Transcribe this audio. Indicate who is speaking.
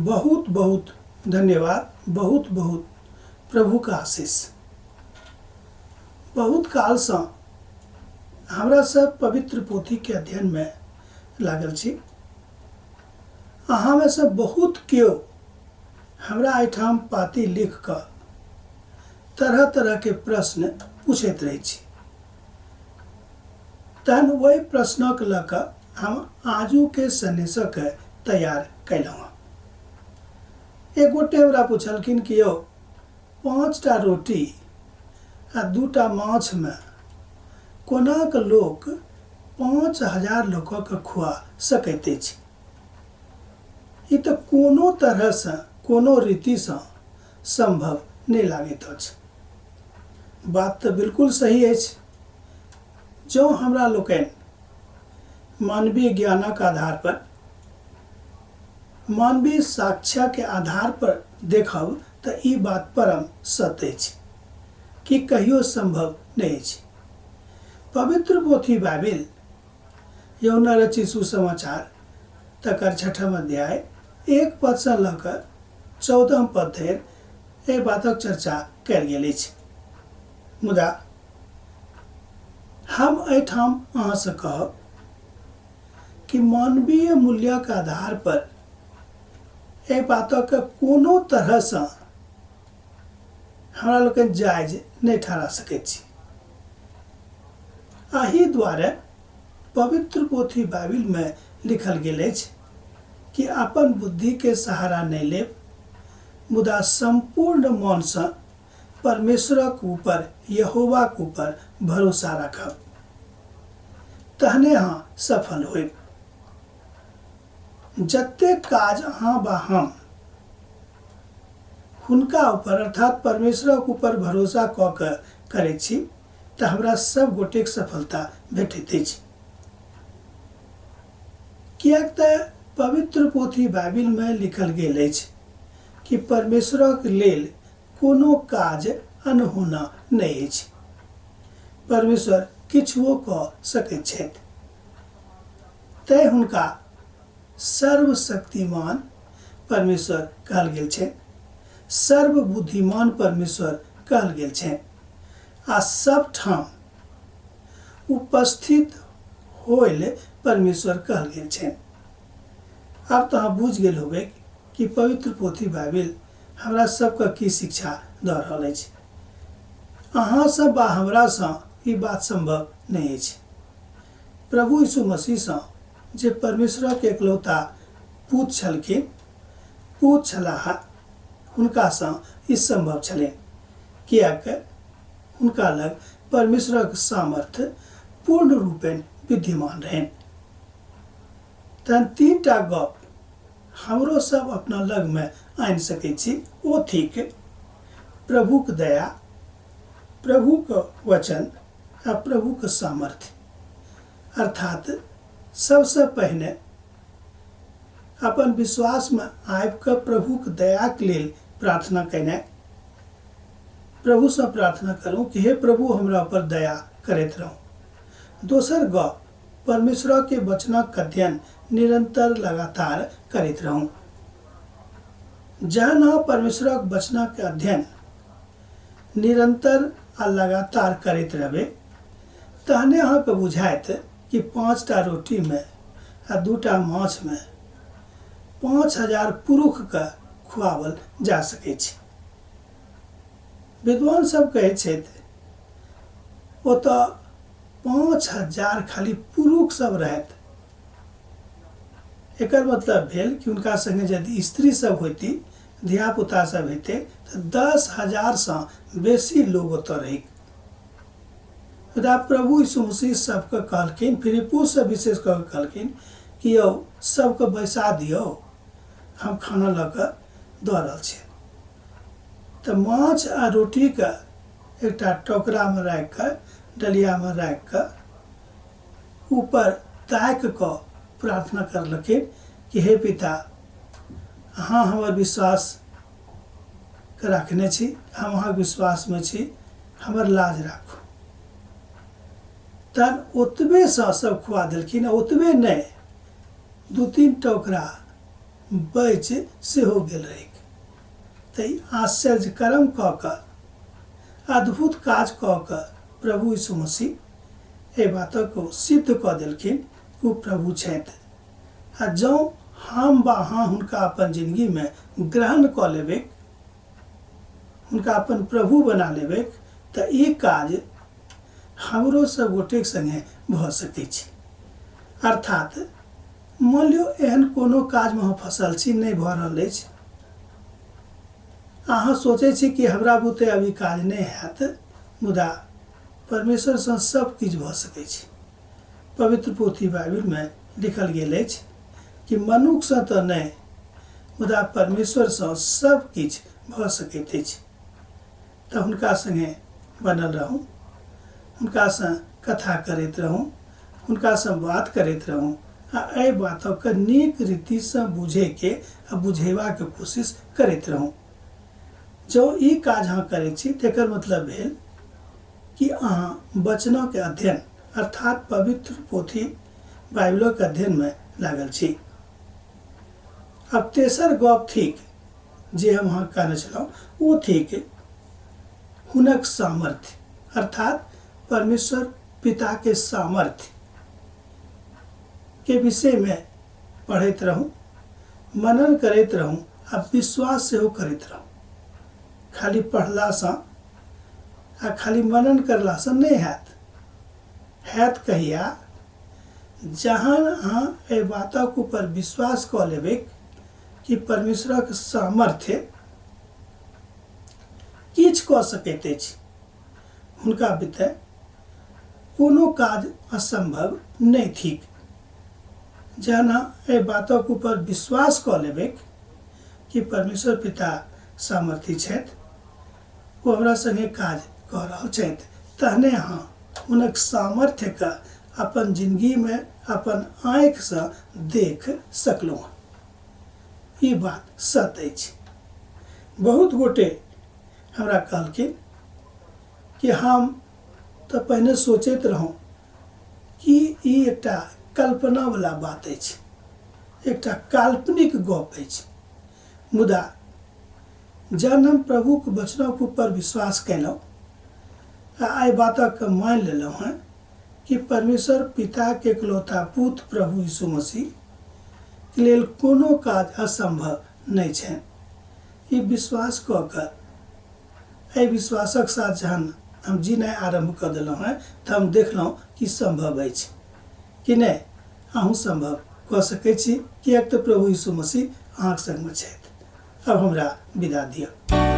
Speaker 1: बहुत बहुत धन्यवाद, बहुत बहुत प्रभुके आशीष। बहुत कालसँ हमरा सब पवित्र पोथीके अध्ययनमे लागल छी। अहाँमे सँ बहुत केओ हमरा एहिठाम पाती लिख कऽ तरह तरहके प्रश्न पूछैत रहै छी। तहन ओहि प्रश्नक लऽ कऽ हम आजुके सन्देशके तैयार कयलहुँ हँ। एक गोटे हमरा पुछलखिन कि यौ 5टा रोटी आ 2टा माछमे कोनाक लोक 5000 लोकके खुआ सकैत अछि? ई तऽ कोनो तरहसँ कोनो रीतिसँ सम्भव नहि लागैत अछि। बात तऽ बिल्कुल सही अछि। जँ हमरा लोकनि मानवीय ज्ञानक आधार पर, मानवीय साक्ष्यके आधार पर देखब तऽ ई बात परम सत्य अछि कि कहियो सम्भव नहि अछि। पवित्र पोथी बाइबिल यौना रचित सुसमाचार तकर छठम अध्याय 1 पदसँ लऽ कऽ 14 पद धरि एहि बातक चर्चा कयल गेल अछि। मुदा हम एहिठाम अहाँसँ कहब कि मानवीय मूल्यक आधार पर एहि बातक कोनो तरहसँ हमरा लोकनि जायज नहि ठहरा सकैत छी। एहि दुआरे पवित्र पोथी बाइबिलमे लिखल गेल अछि कि अपन बुद्धिके सहारा नहि लेब, मुदा सम्पूर्ण मनसँ परमेश्वरक ऊपर, यहोवाक ऊपर भरोसा राखब, तहने अहाँ सफल होयब। जतेक काज अहाँ वा हम हुनका ऊपर अर्थात परमेश्वरक ऊपर भरोसा कऽ के करै छी तऽ हमरा सब गोटेक सफलता भेटैत अछि। किएक तऽ पवित्र पोथी बाइबिलमे लिखल गेल अछि कि परमेश्वरक लेल कोनो काज अनहोना नहि अछि। परमेश्वर किछुओ कऽ सकैत छथि, तैँ हुनका सर्वशक्तिमान परमेश्वर कहल गेल छनि, सर्वबुद्धिमान परमेश्वर कहल गेल छनि आ सब ठाम उपस्थित होइल परमेश्वर कहल गेल छनि। आब तऽ अहाँ बुझि गेल होबै कि पवित्र पोथी बाइबिल हमरा सबके की शिक्षा दऽ रहल अछि। अहाँसँ वा हमरासँ ई बात सम्भव नहि अछि। प्रभु यीशु मसीहसँ जे परमेश्वरक एकलौता पूत छलखिन, पूत छलाह, हुनकासँ ई सम्भव छलनि, किएक हुनका लग परमेश्वरक सामर्थ्य पूर्ण रूपेण विद्यमान रहनि। तहन 3टा गप हमरो सब अपना लगमे आनि सकै छी, ओ थिक प्रभुक दया, प्रभुक वचन आ प्रभुक सामर्थ्य। अर्थात सबसँ पहिने अपन विश्वासमे आबि कऽ प्रभुक दयाक लेल प्रार्थना केनाइ, प्रभुसँ प्रार्थना करू कि हे प्रभु हमरा ऊपर दया करैत रहू। दोसर गप, परमेश्वरके वचनक अध्ययन निरंतर लगातार करैत रहू। जहन अहाँ परमेश्वरक वचनक अध्ययन निरंतर आ लगातार करैत रहबै तहने अहाँके बुझायत कि 5टा रोटीमे आ 2टा माछमे 5000 पुरुषके खुआवल जा सकै छै। विद्वान सब कहै छथि ओतऽ 5000 खाली पुरुष सब रहथि। एकर मतलब भेल कि हुनका संगे यदि स्त्री सब होती, धियापुता सब हेतै तऽ 10,000 बेसी लोग ओतऽ रहै। मुदा प्रभु यीशु मसीह सबके कहलखिन, फिलिप्पुससँ विशेष कऽ कऽ कहलखिन कि यौ सबके बैसा दियौ, हम खाना लऽ कऽ दऽ रहल छी। तऽ माछ आ रोटीके एकटा टोकरामे राखि कऽ, डलियामे राखि कऽ ऊपर ताकि कऽ प्रार्थना करलखिन कि हे पिता, अहाँ हमर विश्वास के रखने छी, हम अहाँके विश्वासमे छी, हमर लाज राखू। तहन ओतबेसँ सब खुआ देलखिन। आ ओतबे नहि, 2-3 टोकरा बचि सेहो गेल रहैक। तऽ आश्चर्य कर्म कऽ कऽ, अद्भुत काज कऽ कऽ प्रभु यीशु मसीह एहि बातक ओ सिद्ध कऽ देलखिन कि ओ प्रभु छथि। आ जँ हम वा अहाँ हुनका अपन जिनगीमे ग्रहण कऽ लेबै, हुनका अपन प्रभु बना लेबै, तऽ ई काज हमरो सब गोटेक सङ्गे भऽ सकै छै। अर्थात मानि लियौ एहन कोनो काजमे अहाँ फँसल छी, नहि भऽ रहल अछि, अहाँ सोचै छी कि हमरा बुते अब ई काज नहि हैत, मुदा परमेश्वरसँ सब किछु भऽ सकै छै। पवित्र पोथी बाइबिलमे लिखल गेल अछि कि मनुखसँ तऽ नहि, मुदा परमेश्वरसँ सब किछु भऽ सकैत अछि। तऽ हुनका सङ्गे बनल रहू, हुनकासँ कथा करैत रहू, हुनकासँ बात करैत रहू आ एहि बातके नीक रीतिसँ बुझैके आ बुझेबाके कोशिश करैत रहू। जँ ई काज अहाँ करै छी तकर मतलब भेल कि अहाँ वचनके अध्ययन अर्थात पवित्र पोथी बाइबिलक अध्ययनमे लागल छी। आब तेसर गप थिक जे हम अहाँ कहने छलहुँ, ओ थिक हुनक सामर्थ्य, अर्थात परमेश्वर पिताके सामर्थ्य के विषयमे पढ़ैत रहू, मनन करैत रहू आ विश्वास सेहो करैत रहू। खाली पढ़लासँ आ खाली मनन करलासँ नहि हैत। हैत कहिया? जहन अहाँ एहि बातक ऊपर विश्वास कऽ लेबै कि परमेश्वरक सामर्थ्य किछु कऽ सकैत अछि, हुनका बिते कोनो काज असम्भव नहि थिक। जहन अहाँ एहि बातक ऊपर विश्वास कऽ लेबै कि परमेश्वर पिता सामर्थी छथि, ओ हमरा सङ्गे काज कऽ रहल छथि, तहने अहाँ हुनक सामर्थ्यके अपन जिनगीमे अपन आँखिसँ देख सकलहुँ। ई बात सत्य अछि। बहुत गोटे हमरा कहलखिन कि हम तऽ पहिने सोचैत रहौं कि ई एकटा कल्पनावला बात अछि, एकटा काल्पनिक गप अछि, मुदा जहन हम प्रभुक वचनक ऊपर विश्वास कयलहुँ आ एहि बातक मानि लेलहुँ हेँ कि परमेश्वर पिताके एकलौता पुत्र प्रभु यीशु मसीहके लेल कोनो काज असम्भव नहि छनि, ई विश्वास कऽ कऽ एहि विश्वासक साथ जहन हम जीनाइ आरम्भ कऽ देलहुँ हेँ तऽ हम देखलहुँ कि सम्भव अछि कि नहि। अहूँ सम्भव कऽ सकै छी, किएक तऽ प्रभु यीशु मसीह अहाँक सङ्गमे छथि। अब हमरा विदा दिअ।